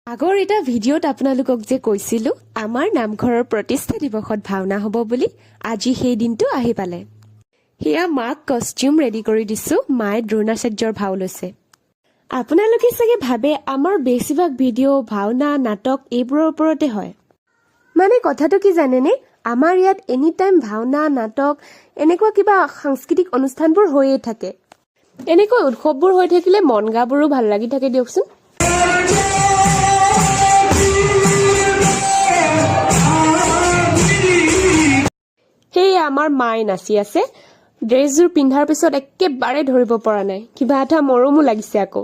আগৰ এটা ভিডিঅ'ত আপোনালোকক যে কৈছিলোঁ আমাৰ নামঘৰৰ প্ৰতিষ্ঠা দিৱসত ভাওনা হ'ব বুলি, আজি সেই দিনটো আহি পালে। সেয়া মাক কষ্টিউম ৰেডি কৰি দিছোঁ। মায়ে দ্ৰোণাচাৰ্যৰ ভাও লৈছে। আপোনালোকে চাগে ভাবে আমাৰ বেছিভাগ ভিডিঅ' ভাওনা, নাটক এইবোৰৰ ওপৰতে হয়। মানে কথাটো কি জানেনে, আমাৰ ইয়াত এনি টাইম ভাওনা, নাটক, এনেকুৱা কিবা সাংস্কৃতিক অনুষ্ঠানবোৰ হৈয়ে থাকে। এনেকৈ উৎসৱবোৰ হৈ থাকিলে মন গাবোৰো ভাল লাগি থাকে দিয়কচোন। সেয়ে আমাৰ মায়ে নাচি আছে। ড্ৰেছযোৰ পিন্ধাৰ পিছত একেবাৰে ধৰিব পৰা নাই, কিবা এটা মৰমো লাগিছে আকৌ।